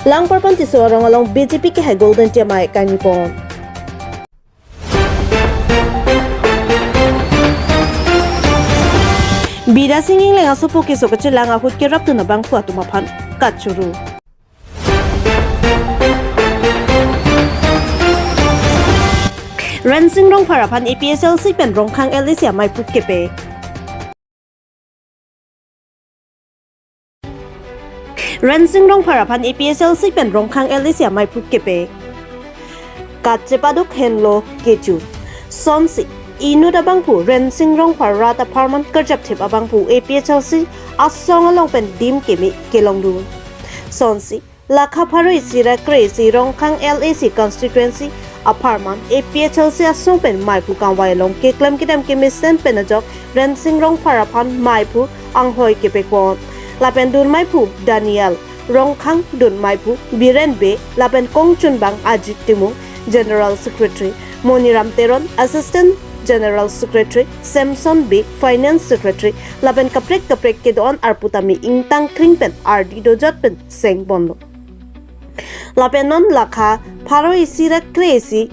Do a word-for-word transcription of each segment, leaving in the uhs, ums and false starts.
Langparpan Tisso arong along B J P kehai Golden Tiamai kangni pon. Bidya Sing Engleng asopo keso kachelang ahut kerapdun abangphu atum aphan kachoro. Rensing Rongphar aphan A P H L C pen Rongkhang L A C amaiphu kepe. Rensing Rongphar aphan A P H L C pen Rongkhang L A C amaiphu kepe. Kachepaduk henlo kecho. Sonsi inut abangphu Rensing Rongphar rat apharman karjapthip abangphu A P H L C asong along pen dim keme kelongdun. Sonsi lakha pharo isi ra kre-isi Rongkhang L A C constituency apharman A P H L C asong pen maiphu kangvai along keklem kedam kemesen pen ajok Rensing Rongphar aphan maiphu anghoi kepekpon. Lapen dunmaiphu Daniel Rongkhang, dunmaiphu Biren Bey, lapen kongchunbang Ajit Timung, General Secretary, Moniram Teron, Assistant General Secretary, Samson Bey, Finance Secretary, lapen kaprek kaprek kedo-an arpu tame ingtang kring pen ardi dojot pen sengponlo. Lapen non lakha pharo isi ra kre-isi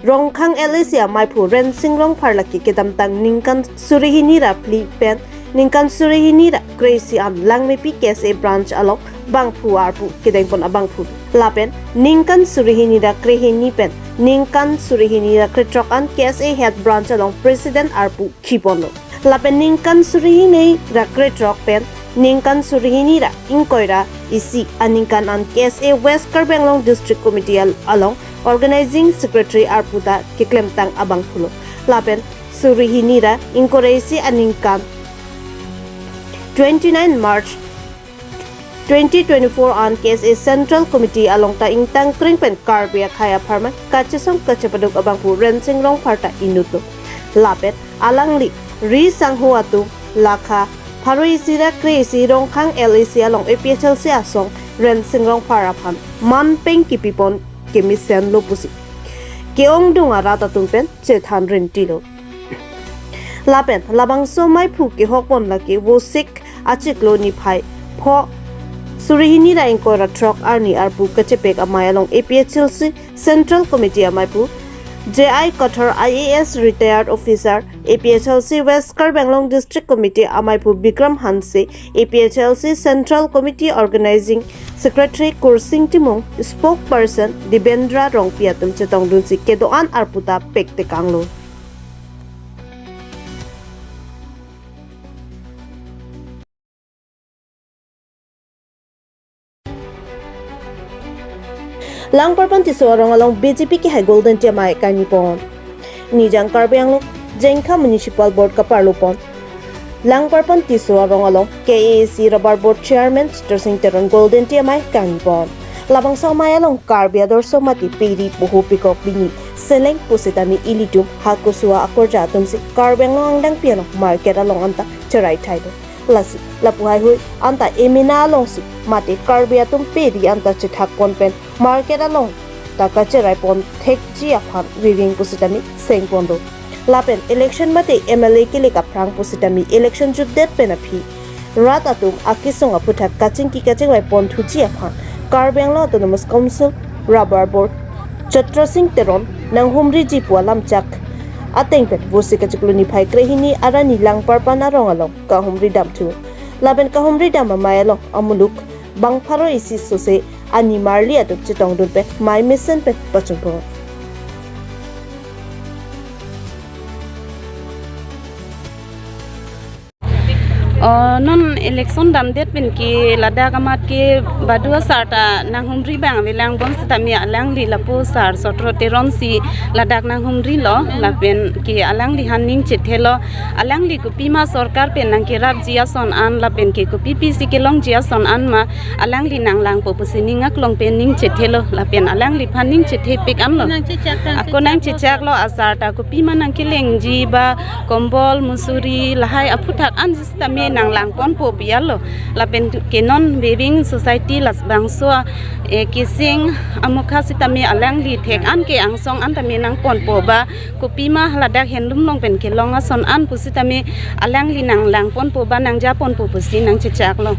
Rongkhang L A C amaiphu Rensing Rongphar lake kedamtang ningkan suri hini ra phli pen ningkan suri hini ra kre-isi an Langmepi K S A branch along bangphu arpu kedengpon abangphu. Lapen ningkan suri hini ra kre hini pen ningkan suri hini ra krethrok an K S A head branch along president arpu khiponlo. Lapen ningkan suri hini ra krethrok pen ningkan suri hini ra ingkoi ra isi aningkan an K S A West Karbi Anglong District Committee al-, along Organizing Secretary arpu ta keklemtang abangphulo. Lapen suri hini ra ingkoi ra isi aningkan twenty-nine March twenty twenty-four an K S A Central Committee along ta ingtang kring pen Karbi akhei apharman kachesong kachepaduk abangphu Rensing Rongphar ta inutlo. Lapen alangli ri sangho atum lakha pharo isi ra kre-isi Rongkhang L A C along A P H L C asong Rensing Rongphar aphan manpeng kipipon kemesenlo pusi ke-ongdung arat atum pen chethan rintilo. Lapen labangso maiphu kehokpon lake Vosik achiklo niphai pho suri hini ra ingkoi ra throk arni arpu kachepek amei along A P H L C Central Committee amaiphu J I Kathar I A S retired officer, A P H L C West Karbi Anglong District Committee amaiphu Bikram Hanse, A P H L C Central Committee Organizing Secretary Kursing Timung, Spokesperson Dibendra Rongpi atum chetongdunsi kedo-an arpu ta pektekanglo. Langparpan Tisso arong along B J P kehai Golden Tiamai kangni pon. Nijang Karbi Anglong Jengkha Municipal Board kaparlopon Langparpan Tisso arong along K A A C Rubber Board Chairman Chittor Sing Teron Golden Tiamai kangni pon. Labangso amei along Karbi adorso mate peri poho pekok bini seleng pusitame ilitum hakusua akorja atumsi Karbi Anglong angdengpi along market along anta cherai thailo. Lasi lapu haihui anta emena alongsi mate Karbi atum peri anta chethakpon pen market along ta kacherai pon thekji aphan virving pusitame sengponlo. Lapen election mate M L A kelek aphrang pusitame election jutdet pen aphi rat atum akesung aphuthak kachingki kachingvai pon thuji aphan Karbi Anglong Autonomous Council Rubber Board Chittor Sing Teron nanghumriji pu alam chak ateng pen Vosik achiklo niphai krehini arni Langparpan arong along kahumri damthu. Lapen kahumri dam amei along amuluk bang pharo isi sose ani marli atum chetongdun pen mei mesen pen pachunpon. Oh, non election damdet pen ke ladak amat ke badu asar ta nanghumri abang avelang bonsitame alangli lapu sar Chittor Teron si ladak nanghumrilo lapen ke alangli aphan ning chethelo. Alangli kopima sorkar pen nangkerapji ason an lapen ke kopi pisi kelongji ason an ma alangli nanglangpo pusi ning aklong pen ning chethelo lapen alangliphan ning chethepik anlo. Ako nangchechaklo asar ta kopima nangkelengji ba kombol musuri lahai aphuthak an sitame nanglangponpo pi alo. Lapen ke non weaving society labangso, eh, keseng amokha sitame alangli thek an ke angsong an tame nangponpo ba kopima ladak handloom along pen kelong ason an pusitame alangli nanglangponpo ba nangjaponpo pusi nangchechaklo.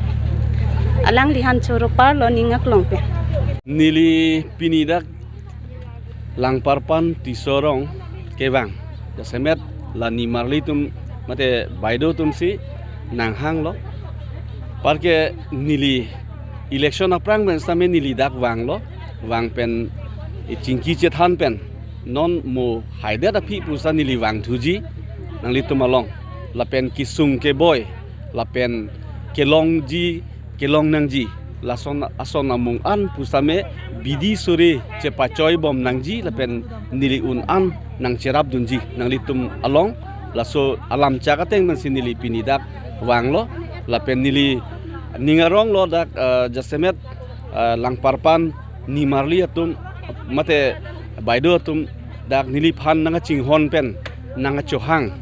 Alangliphan choro parlo ning aklong pen. Neli pini dak Langparpan Tisorong kevang. Jasemet la nimarli atum mate baido atum si nanghanglo. Anparke neli election aphrang pen sitame neli dak vanglo. Vang pen, eh, chingki chethan pen non mo haidet aphi pu sita neli vangthuji nanglitum along. Lapen kesung keboi, lapen kelongji, kelong nangji, lason ason amung an pu sitame bidi sore chepachoi bom nangji, lapen neli un an nangcherapdunji nanglitum along. Laso alam chak ateng pensi neli pini dak vanglo. Lapen neli ning aronglo dak, eh, jasemet, eh, Langparpan nimarli atum mate baido atum dak neliphan nangkachinghon pen, nangkachohang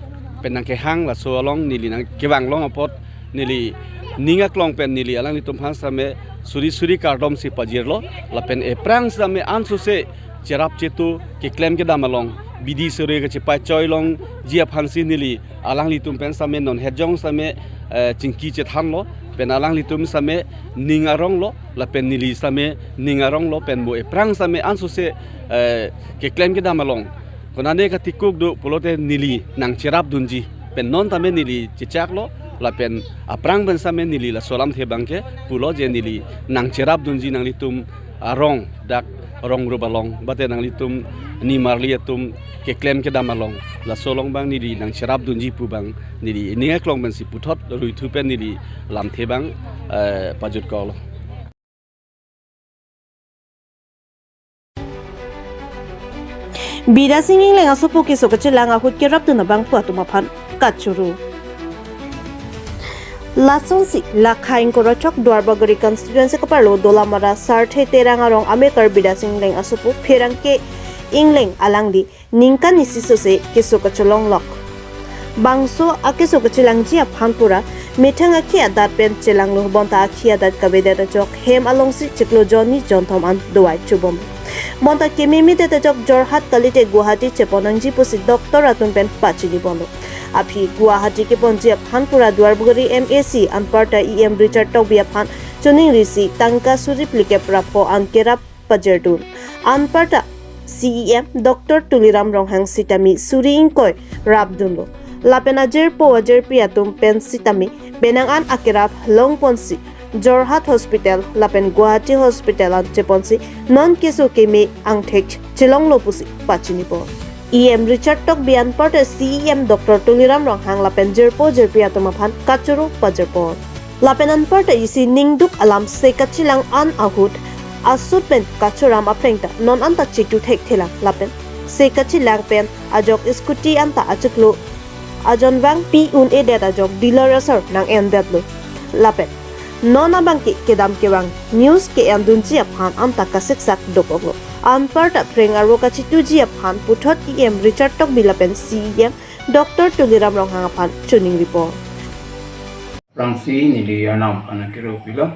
pen, nangkehang, laso along neli nangkevang long apot neli ning aklong pen neli alanglitum aphan sitame suri suri kardom si pajirlo. Lapen ephrang sitame ansose cherap chetu keklem kedam along bidi sore kachepachoi longji aphansi neli alanglitum pen sitame non hetjong sitame, eh, chingki chethanlo, pen alanglitum sitame ning aronglo, lapen neli sitame ning aronglo, pen mo ephrang sitame ansose, eh, keklem kedam along konane katikuk do pulote neli nangcherapdunji, pen non tame neli chechaklo, lapen aphrang pen sitame neli laso alamthe abangke pulo je neli nangcherapdunji nanglitum arong dak rong rup along, mate nanglitum nimarli atum keklem kedam along, laso along abang neli nangcherapdunji pu abang neli ning aklong pensi puthot ruithu pen neli lamthe abang, eh, pajutkoklo. Bidya Sing Engleng asopo keso kachelang ahut kerapdun abangphu atum aphan kachoro. Lasonsi Lakha ingkoi ra throk Duarbagori constituency keparlo Dolamara Sarthe Terang arong amekar Bidya Sing Engleng asopo Pherangke Engleng alangli ningkan isi sose keso kacholonglok. Bangso akeso kachelangji aphan pura methang akhi adat pen chelanglo, bonta akhi adat kavedet ajok hem alongsi chiklo jonni jonthom an dovai chubom. Bonta kememedet ajok Jorhat kalite Guwahati chepon nangji pusi doctor atum pen pachinibomlo. Aphi Guwahati keponji aphan pura Duarbagori M A C anparta E M Richard Tokbi aphan choningrisi tangka suri phlikep ra pho an kerap pajirdun. Anparta C E M Doctor Tuliram Ronghang sitame suri ingkoi rapdunlo. Lapen ajirpo ajirpi atum pen sitame penang an akerap longponsi Jorhat Hospital lapen Guwahati Hospital an cheponsi non keso keme angthek chelonglo pusi pachinipo. E M Richard Tokbi anparta C E M Doctor Tuliram Ronghang lapen jirpo jirpi atum aphan kachoro pajirpo. Lapen anparta isi ningduk alam se kachelang an ahut asut pen kachoram apreng ta non anta chitu thekthelang lapen se kachelang pen ajok scooty anta achiklo ajon vangpi un-edet ajok dealer asor nang-endetlo. Lapen non abangke kedam kevang news ke-endunji aphan anta kasiksak dokoklo. Anparta phreng arvo kachituji aphan puthot E M Richard Tokbi lapen C E M Doctor Tuliram Ronghang aphan choningripo. Aphrangsi neli arnam aphan akero pilo.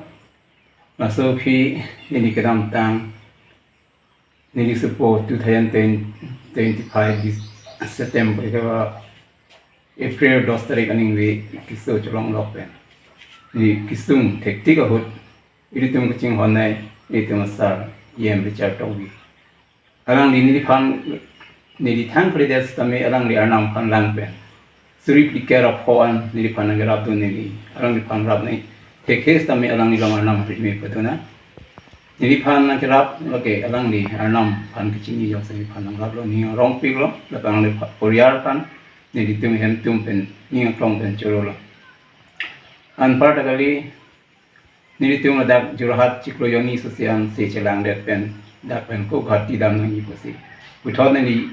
Laso aphi neli kedamtang neli sopo two thousand twenty-five this September ke ba April dos tarik aningve keso cholonglok pen neli kesung thektik ahut ilitum kachinghonnei ilitum asar E M Richard Tokbi. Alangli neliphan neli thangkredet sitame alangli arnam aphan lang pen suri phlikep ra pho an neliphan nangkerapdun, neli alangliphan rapnei thekthe sitame alangli along arnam ri me padona. Neliphan nangkerap lake alangli arnam aphan kachini jokse neliphan nangraplo, ning arongpiklo, lapen alangli pha-, poriyal aphan nelitum hem atum pen ning aklong pen chorolo. Anparta kali nelitum ladak Jorhat chiklo jonni sose an se chelangdet pen dak pen ko Guwahati dam nangji pusi puthot neli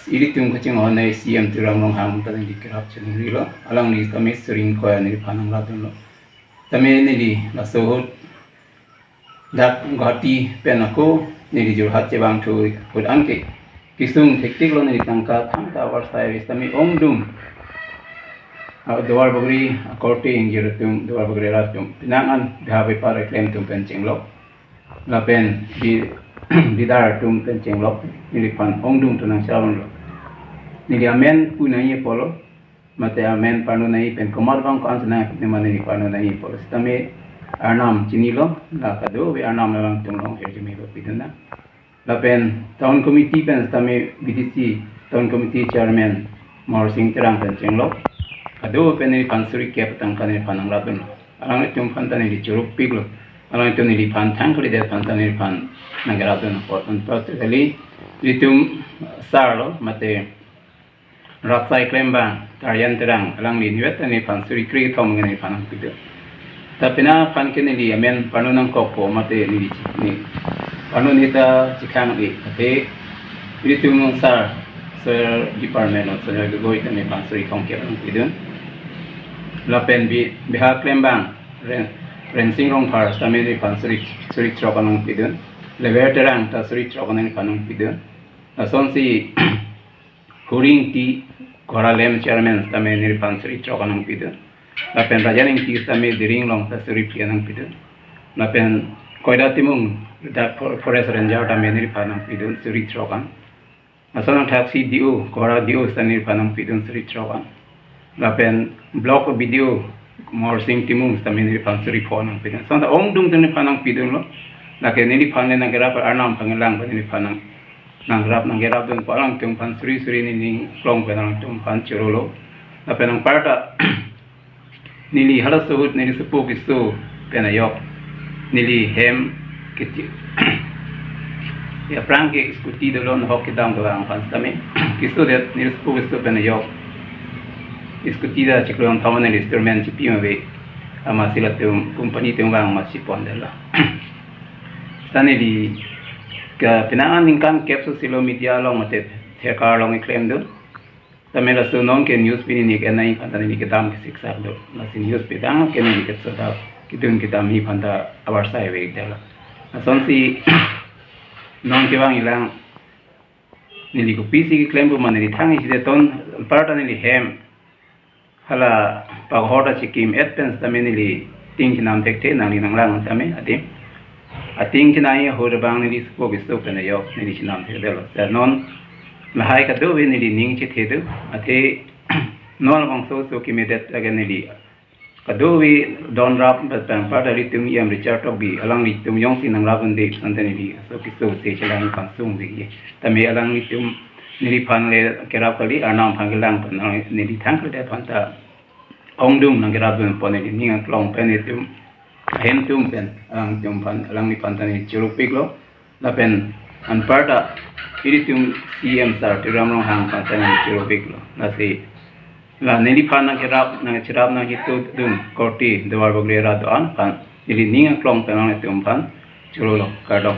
ilitum kachinghonnei C E M Tuliram Ronghang ta neli kerap choningrilo. Alangli tame suri ingkoi neliphan nangrapdunlo. Tame neli laso ahut dak Guwahati pen ako neli Jorhat chevangthu ahut anke kesung thektiklo, neli tangka thangta avarsai ave sitame ongdung. Ah, Duarbagori akorte ingjir atum, Duarbagori arat atum penang an beha bepar keklem atum pen chenglok. Lapen bi-, bidar atum pen chenglok. Neliphan ongdung atum nangchalonlo. Neli amen pu nangji apotlo, mate amen parno nangji pen komat abang ko-an si nang ne mane neli parno nangji apotlo. Sitame Arnam chinilo, la kadokave Arnam alangtum along hirjume pidun nang. Lapen town committee pen sitame B D C town committee chairman Morsing Terang pen chenglok, kadokave pen neliphan suri kep tangka neliphan nangrapdun. Alanglitum aphan ta neli chirupiklo. Alanglitum neliphan thang kalidet aphan ta neliphan nangkerapdun apot. Anparta kali, ilitum sar lo, mate rat asai klembang Tarjan Terang, alangli nivet ta neliphan suri kre kethom neliphan nangpidun. Ta penang aphan ke neli amen parno nangkokpo, mate neli ni parno ni ta chikhang di, athe ilitum sar, sir department of Sanjoy Gogoi ta neliphan suri thomkep nangpidun. Lapen bi, biha klembang Ren, Rensing Rongphar sitame neliphan suri, suri throk nangpidun. Lever Terang ta suri throk neliphan nangpidun. Lasonsi Huring Ingti, Kohora Lem chairman sitame neliphan suri throk nangpidun. Lapen Rajan Ingti sitame Dering along ta suri phli nangpidun. Lapen Koida Timung, dak for-, forest ranger tame neliphan nangpidun suri throk an. Lason angthak si D O, Kohora D O sitame neliphan nangpidun suri throk an. Lapen block B D O Morsing Timung sitame neliphan suri pho nangpidun. Lason ta ongdung ta neliphan nangpidunlo. Lake neliphan le nangkerap Arnam aphan kelang pen neliphan nang, nangrap nangkerapdunpo, alangtum aphan suri suri neli ning klong pen alangtum aphan chirolo. Lapen anparta neli halaso ahut neli sopo keso pen ajok, neli hem kiti, ya, aphrang ke scooty dolo, nahok kedam dolang aphan sitame, keso det neli sopo keso pen ajok scooty ta chiklo kethom neli installment chipi ma ave, amatsi latum company atum vang amatsi pondetlo. Sita neli ke penang aningkan kep so silo media along mate thekar along keklemdun. Tame laso non ke news pini ni ke nai aphan ta neli kedam kesiksak do. Lasi news pi tang ke neli keso ta kedun kedam ni aphan ta avarsai ave detlo. Lasonsi non kevang ilang, neli kopisi keklem pu ma neli thang isi det, anparta neli hem hala paghor ta chikim et pen sitame neli ting chenam thekthe, nangli nanglang tame adim. Ating chenai ahut abang neli sopo keso pen ajok neli chenam thekdetlo. Sita non lahai kadokave neli ning chethe do. Athe non labangso oso kemedet lake neli kadokave donrap, anparta ilitum E M Richard Tokbi, alanglitum jongsi nangrap un-e, ante neli oso keso se chelang pansung dei. Tame alanglitum neliphan le kerap kali, Arnam aphan kelang pen neli thang kalidet aphan ta ongdung nangkerapdunpo, neli ning aklong pen, itum ahem atum pen, alangtum aphan, alangliphan ta neli chirupiklo. Lapen anparta ilitum C M sir Tuliram Ronghang aphan ta neli chirupiklo. Lasi la neliphan nangkerap, nangcherap, nangchetudun korte Duarbagori arat do-an aphan neli ning aklong pen alangtum aphan chirolo, kardom.